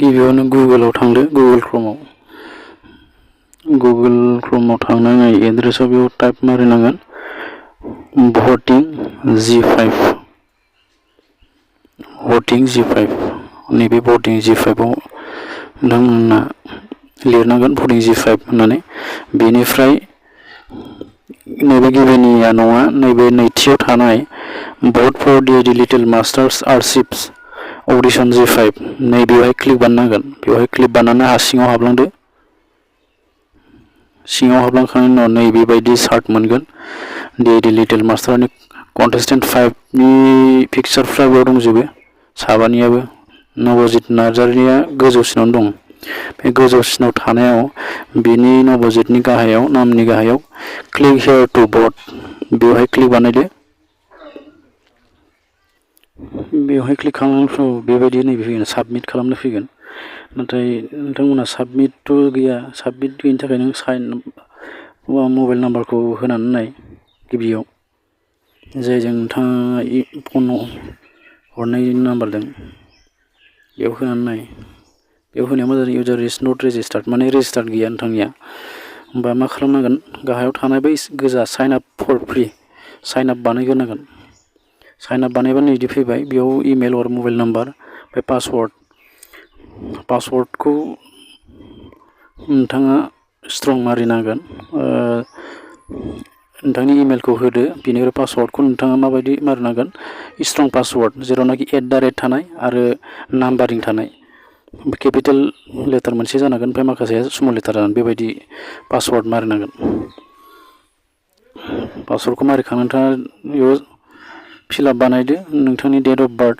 गिबियावनो गुगोलाव थांदो गुगोल क्रोमाव थांनानै एड्रेसाव बेयाव टाइप मारिनांगोन भटिं zee5 नैबे भटिं zee5 आव नोंथांमोना लिरनांगोन भटिं zee5 होननानै बेनिफ्राय नैबे गिबिनिया नङा नैबे नैथियाव थानाय vote for the little masters आर्शिप्स ऑडिशन zee5 नैबेवहाय क्लिक बानायनांगोन बेवहाय क्लिक बानायनानै हा सिङाव हाबलांदो सिङाव हाबलांखांनायनि उनाव नैबेबायदि सार्ट मोनगोन दि लिटिल मास्टारनि कन्टेस्टेन्ट 5 नि पिक्चारफ्रा बेयाव दंजोबो साबानियाबो नबजित नार्जारिया गोजौसिनावनो दं बे गोजौसिनाव थानायाव बिनि नबजितनि गाहायाव नामनि गाहायाव क्लिक हियर टु भट बेवहाय क्लिक बानायदो बेवहाय क्लिक खालामनायनि बेबायदि नैबे फैगोन साबमिट खालामनो फैगोन नाथाय नोंथांमोना साबमिट गैया साबमिट गैयिनि थाखाय नों साइन मबाइल नाम्बारखौ होनानै नाय गिबियाव जायजों नोंथाङा फन हरनाय नाम्बार दं बेयाव होनानै नाय बेयाव होनाया मा जादों इउजार इज नट रेजिस्टार्ड माने रेजिस्टार्ड गैया नोंथांनिया होमबा मा खालामनांगोन गाहायाव थानाय बै गोजा साइन आप फर फ्रि साइन आप बानायग्रोनांगोन साइन आप बानायबा नैदि फैबाय बेयाव इमेल और मबाइल नाम्बार ओमफ्राय पासवर्डखौ नोंथाङा स्ट्रं मारिनांगोन नोंथांनि इमेलखौ होदो बेनिफ्राय पासवर्डखौ नोंथाङा माबायदि मारिनांगोन स्ट्रं पासवर्ड जेरावनाखि @ थानाय आरो नाम्बारिं थानाय केपिटेल लेटार मोनसे जानांगोन ओमफ्राय माखासे स्मल लेटार जानांगोन बेबायदि पासवर्ड मारिनांगोन पासवर्डखौ मारिखांनानै नोंथाङा बेयाव फिलआप बानायदो नोंथांनि डेट अफ बार्थ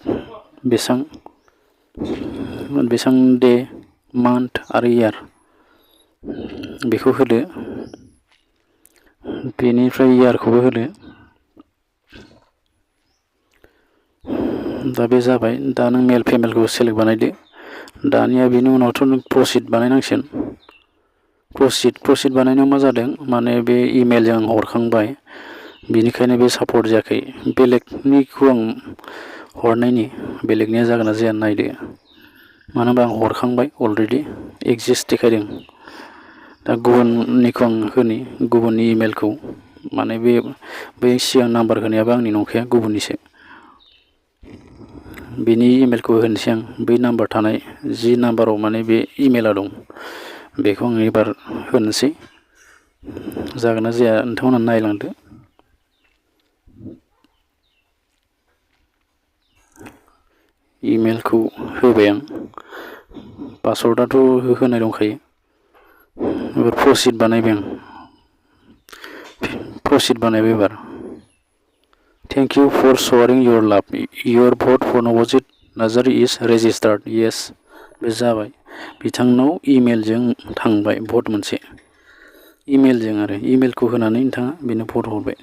बेसां डे मान्थ आरो इयार बेखौ होदो बेनिफ्राय इयारखौबो होदो दा बे जाबाय दा नों मेल फिमेलखौ सेलेक्ट बानायदो दानिया बेनि उनावथ' नों प्रसिड बानायनांसिगोन प्रसिड बानायनायाव मा जादों माने बे इमेलजों आं हरखांबाय बेनिखायनो बे सापर्ट जायाखै बेलेगनिखौ आं हरनायनि बेलेगनिया जागोन ना जाया नायदो मानो होनबा आं हरखांबाय अलरेडि एक्जिस्ट देखायदों दा गुबुननिखौ आं होनि गुबुननि इमेलखौ माने बे सिगां नाम्बार होनायाबो आंनि नंखाया गुबुननिसो बेनि इमेलखौ होनोसै आं बै नाम्बार थानाय जि नाम्बाराव माने बे इमेला दं बेखौ आं एबार होनोसै जागोन ना जाया नोंथांमोना नायलांदो इमेलखौ होबाय आं पासवर्डआथ' होनाय दंखायो एबार प्रसिड बानायबाय एबार thank you for sharing your love your vote for Nabajit Narzary is registered yes बे जाबाय बिथांनाव इमेलजों थांबाय भट मोनसे इमेलजों आरो इमेलखौ होनानै नोंथाङा बेनो भट हरबाय